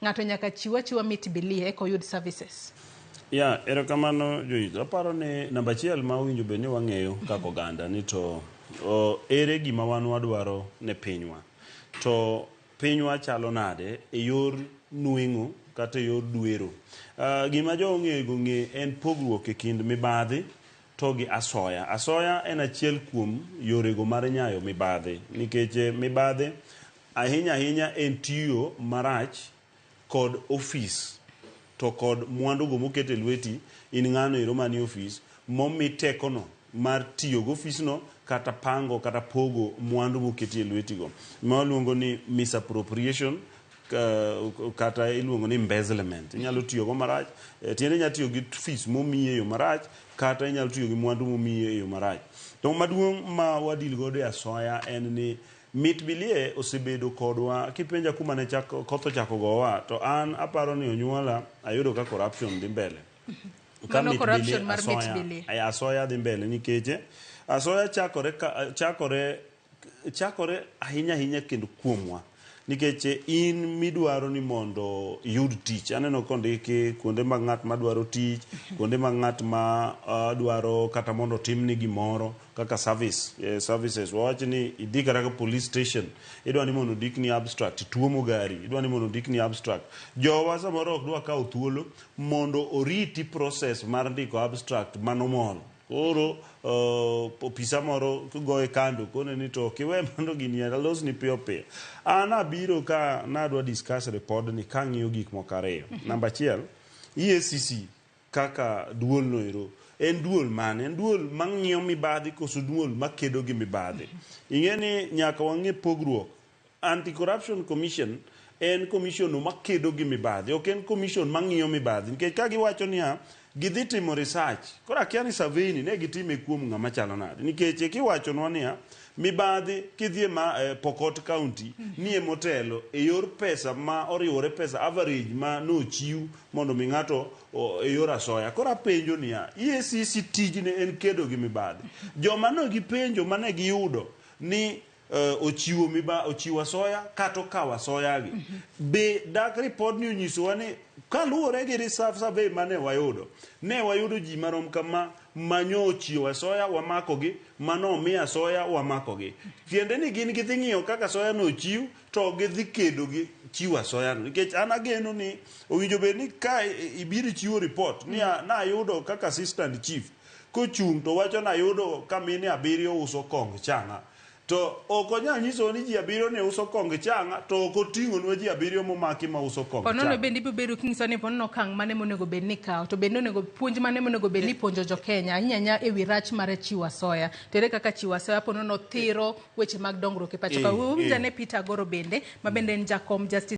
Ng'ato nyaka chiw achiwa mit bilie eka oyud services. Ya, erokamano Joyce. Aparo ni namba achiel ma owinjo bed ni wang'eyo kaka oganda ni to o, ere gima wan wadwaro ne pinywa. To pinywa chalo nade e yor nweng'o kata e yor dwero. Gima jo ong'ego ng'e en pogruok e kind mibadhi to gi asoya. Asoya en achiel kuom yorego mar nyayo mibadhi nikech mibadhi ahinya ahinya en tiyo marach kod ofis to kod mwandugo moket e lweti in ng'ano ero manie ofis momi tekono mar tiyo gi ofisno kata pango kata pogo mwandu moketi e lwetigo ma waluongo ni misappropriation kata iluongo ni embezzlement. Inyalo tiyogo marach, tiende inyalo tiyo gi fees momiyi e yo marach kata inyalo tiyo gi mwandu momiyi e yo marach. To maduong' ma wadil godo e asoya en ni mit bilie osebedo kodwa kipenja kuma ne chak, koth ochako gowa to an aparo ni onyuola ayudo ka corruption dhi mbele. Ka Mano mit corruption bilie, mar mit asoya, bilie. Asoya dhi mbele nikech asoya chakore, ka, chakore chakore ahinya ahinya kendo kuomwa nikech in midwaro ni mondo iyud tich aneno kondiki kuonde mag ng'at madwaro tich kuonde mag ng'at ma dwaro kata mondo otimni gimoro kaka service services wawach ni idhi kata ka police station idwa ni mondo ondikni abstract ituomo gari idwa ni mondo ondikni abstract jowa samoro ok dwa kawo thuolo mondo oriti process mar ndiko abstract manomol koro opisa moro goye kando kone ni to kiwe mondo gini alosni piyo piyo an abiro ka nadwa discuss repod ni kang'iyo gik moko ariyo namba achiel EACC kaka duol no ero en duol mane en duol mang'iyo mibadhi koso duol makedo gi mibadhi ing'e ni nyaka wang'e pogruok Anti-Corruption Commission en commission no makedo gi mibadhi ok en commission mang'iyo mibadhi nikech ka giwacho niya gidhi timo research koro akia ni survey ni ne gitime kuom ng'ama chalo nade nikech kiwachonwa niya mibadhi kidhi ma Pokot County nie motelo e yor pesa ma oriwore pesa average ma nochiw mondo mi ng'ato e yor asoya koro apenjo niya EACC tijne en kedo gi mibadhi joma ne gipenjo mane giyudo ni ochiwo miba ochiwo asoya kata okawo asoya gi be dak report ni onyisowa ni kaluwore gi research survey mane wayudo ne wayudo ji marom kama manyo ochiwo asoya wamakogi mano omi asoya wamakogi tiende ni gin gidhi ng'iyo kaka asoya no ochiw to gidhi kedo gi chiwo asoya no nikech an ageno ni owinjo bed ni ka ibiro ichiwo report ni nayudo kaka assistant chief kochung' to wacho nayudo ka mine abiriyo uso kong chang'a to ok onyal nyisowa ni ji abiriyo ne uso kong chang'a to ok oting'onwa ji abiriyo momaki ma uso kong Ponono chang'a bende ibiro bedo kinyiso ni ponono okang' mane monego bed ni ikawo to bende onego puonj mane monego bed ni ipuonjo jo Kenya ahinya ahinya ewi rach mar chiwo asoya to ere kaka chiwo asoya ponono thiro weche mag dongruok e pacho ka. Winj ane Peter Agoro bende ma bende en jakom Justice